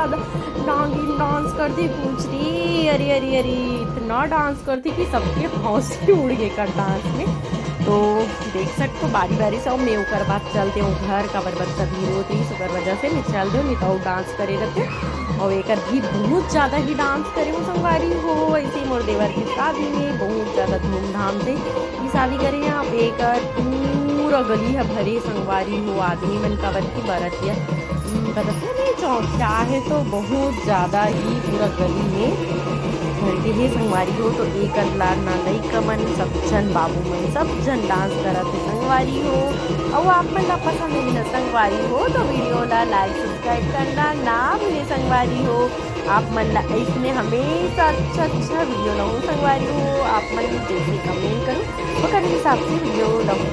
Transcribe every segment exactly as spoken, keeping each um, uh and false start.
नागिन डांस करथे, पूछ रही, अरे, अरे, अरे, इतना डांस करथे कि सबके हौसले उड़ गए कर डांस में। तो देख सकते हो, बारी बारी से, अउ मैं ओकर बाद चलते हूँ घर, काबर बच्चा भी रोत रही, ओकर वजह से मैं चल देहूँ, नहीं तो डांस करे रहते। और एकर भी बहुत ज़्यादा ही डांस करे हो संगवारी हो, ऐसे ही मोर देवर के शादी में बहुत ज़्यादा धूमधाम से ये शादी करे हैं। अब एकर पूरा गली है भरे संगवारी हो, आदमी मन काबर की बरतिया, हम्म, बरतिया नहीं, चौथिया है, तो बहुत ज़्यादा ही पूरा गली में भर के हे संगवारी हो। तो एकर ला ना लइका मन, सब झन बाबू मन, सब झन डांस करत हे संगवारी हो। अउ आप मन ला पसंद हे ना संगवारी हो, तो वीडियो ला लाइक, सब्सक्राइब करना ना भूले संगवारी हो। आप मन ला ऐसने हमेशा अच्छा अच्छा वीडियो लाऊं संगवारी हो। आप मन जैसे कमेंट करो, ओकर हिसाब से वीडियो लाऊं,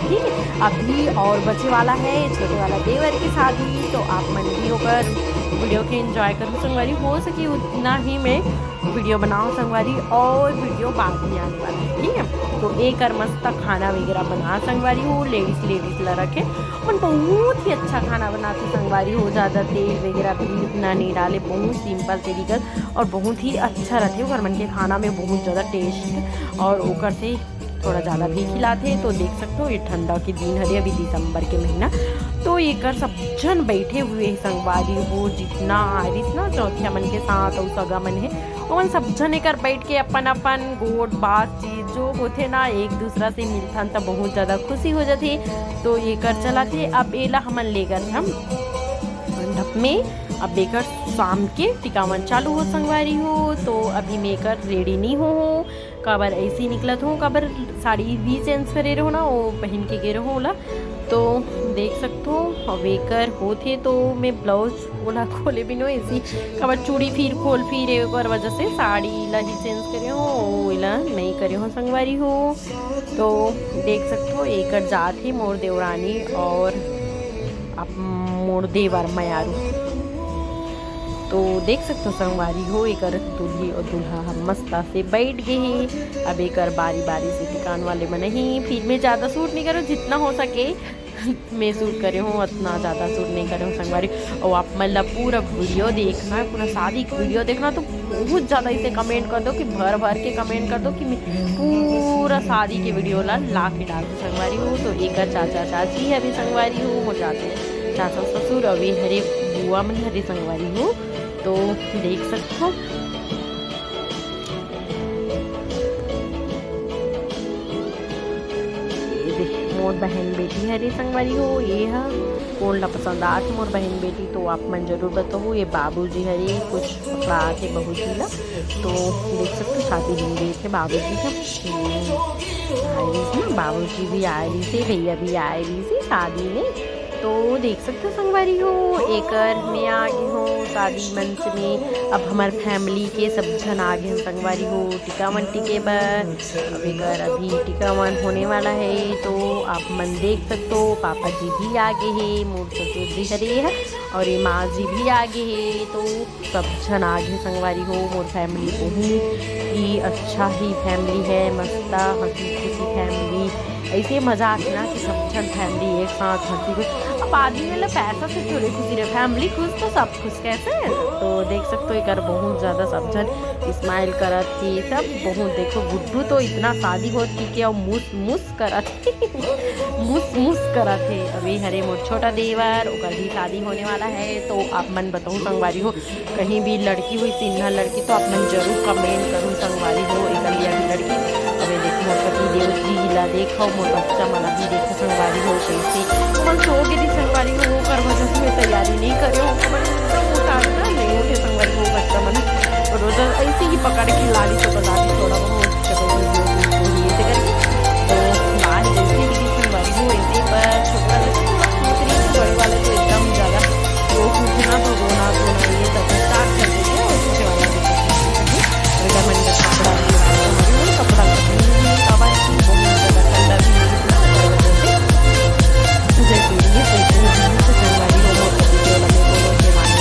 ठीक है। अभी और बचे वाला है छोटे वाला देवर के शादी, तो आप मन भी ओकर वीडियो के एंजॉय करो संगवारी। हो सके उतना ही मैं वीडियो बनाऊं संगवारी, और वीडियो बाद में आने वाला है, ठीक है। तो एकर मस्त खाना वगैरह बना संगवारी हो, लेडीज लेडीज ला रखे, मन बहुत ही अच्छा खाना बनाथे संगवारी हो, ज़्यादा तेल वगैरह भी इतना नहीं डाले, बहुत सिंपल तरीका और बहुत ही अच्छा रहथे ओकर मन के खाना में, बहुत ज़्यादा टेस्ट, और ओकर से थोड़ा ज़्यादा भी खिलाथे। तो देख सकते हो, ये ठंडा के दिन हरे, अभी दिसंबर के महीना, तो एकर सब झन बैठे हुए हैं संगवारी हो, जितना आरिस ना चौथिया मन के साथ और सगा मन है, ओमन सब झन एकर बैठ के अपन अपन गोठ बातचीत जो होथे ना, एक दूसरा से मिलथन त बहुत ज़्यादा खुशी हो जाथे। तो एकर चलाथे, अब एला हमन लेकर हम मंडप में, अब एकर शाम के टिकावन चालू हो संगवारी हो। तो अभी मैं एकर रेडी नहीं हो, काबर ऐसे ही निकलत हो, काबर साड़ी भी चेंज करे रहो ना, वो पहन के गे रहो ओला। तो देख सकते हो, अब एकर होथे तो मैं ब्लाउज ओला खोले भी नो, ऐसी काबर चूड़ी फिर खोल फिर ओकर वजह से साड़ी ला ही चेंज करे हो, एला नहीं करे हो संगवारी हो। तो देख सकते हो, एकर जात ही मोर देवरानी और अब मोर देवर मयारू। तो देख सकते हो संगवारी हो, एकर दूल्ही और दूल्हा ह मस्त से बैठ गए हैं। अब एकर बारी बारी से दुकान वाले मन ही, फिर मैं ज़्यादा शूट नहीं करूँ, जितना हो सके मैं शूट करे हूँ, उतना ज़्यादा शूट नहीं करे हूँ संगवारी। और आप मन ला पूरा वीडियो देखना है, पूरा शादी की वीडियो देखना, तो बहुत ज़्यादा इसे कमेंट कर दो कि भर भर के कमेंट कर दो कि मैं पूरा शादी के वीडियो ला ला के डाल दूँ संगवारी हो। तो एकर चाचा चाची है अभी संगवारी हो, मोर चाचा चाचा ससुर अभी हरे बुआ मन हरे संगवारी हो। तो देख सकते हो, ये देख, मोर बहन बेटी हरे संगवारी हो, ये हा कोन ला पसंद आत मोर बहन बेटी, तो आप मन जरूर बताओ। ये बाबूजी हरे कुछ पकड़ा आत हे बहू जी ला, तो देख सकते हो, शादी में गए थे बाबूजी का, आए रहिस ना, बाबूजी भी आए रहिस हे, भैया भी आए रहिस हे शादी में। तो देख सकते हो संगवारी हो, एकर मैं आ गई हूँ शादी मंच में। अब हमार फैमिली के सब झन आ गए हैं संगवारी हो, टिकावन टिके बर। अब एकर अभी टिकावन होने वाला है, तो आप मन देख सकते हो, पापा जी भी आ गए हैं, मोर ससुर जी हरे है और ये माँ जी भी आ गए हैं। तो सब झन आ गए संगवारी हो, मोर फैमिली बहुत ही अच्छा ही फैमिली है, मस्त हंसी खुशी फैमिली। ऐसे मजा आथे ना कि सब झन फैमिली एक साथ हंसी खुशी। अब आदमी वाला पैसा से थोड़े खुशी रहे, फैमिली खुश तो सब खुश कैसे? तो देख सकते हो, एकर बहुत ज़्यादा सब झन स्माइल करत हे, सब बहुत। देखो, गुड्डू तो इतना शादी होत कि क्या मुस मुस करत हे, मुस मुस करत हे। अभी हरे मोर छोटा देवर, ओकर भी शादी होने वाला है, तो आप मन बताओ संगवारी हो, कहीं भी लड़की हुई सीधा लड़की, तो आप मन जरूर कमेंट करूँ संगवारी हो, एकर लिए अभी लड़की। अबे देख, मोर पति देव जी ला देखो, मोर बच्चा मन भी देखो संगवारी हो, कैसे ओमन सो गे दी संगवारी हो, ओकर वजह से मैं तैयारी नहीं करे हो, ओमन एकदम उतार ना नहीं उठे संगवारी हो, बच्चा मन रोज ऐसे ही पकड़ के लाली तो बता दी थोड़ा बहुत, चलो वीडियो को ये से करके। तो बाहर जैसे ही संगवारी हो, ऐसे पर छोटा वाला तो थोड़ा सोच रही थी, बड़े वाले तो एकदम ज़्यादा वो पूछना, भगोना धोना, ये सब स्टार्ट कर देते हैं। और पीछे वाला भी कुछ नहीं करते। और इधर मैंने कपड़ा भी उठाया, हमारे वो कपड़ा का भी नहीं है, काबा की बहुत ज़्यादा ठंडा भी नहीं है, तो जैसे ये, जैसे ये, जैसे संगवारी हो, बहुत वीडियो लगे, दोनों के माने।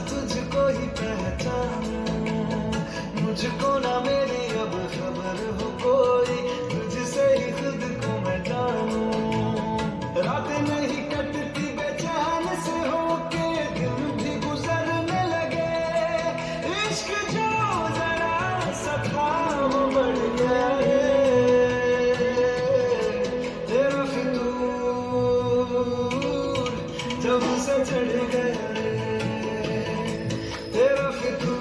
तुझको ही पहचानूं, मुझको ना मेरी अब खबर हो कोई, तुझसे ही खुद को मैं जानूं। रात नहीं कटती बेचैन से होके, दिन भी गुजरने लगे। इश्क जो जरा सा था, वो बढ़ गया रे। तेरा फितूर जब से चढ़ गया रे, तेरा फितूर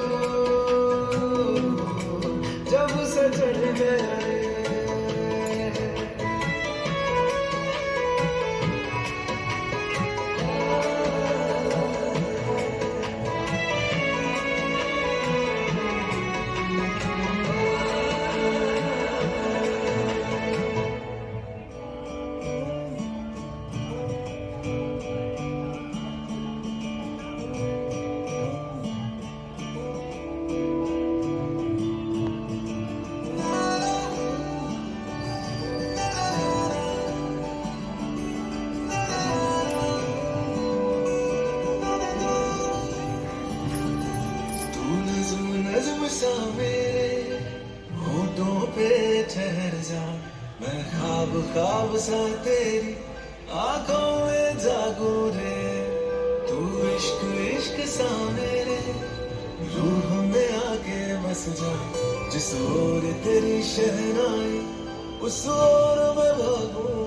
जब से चढ़ गया रे। तू नज्म नज्म सा मेरे होठों पे ठहर जा, मैं ख्वाब ख्वाब सा तेरी आंखों में जागूं रे। तू इश्क इश्क सा मेरे रूह में आके बस जा, जिस ओर तेरी शहनाई उस ओर मैं भागूं।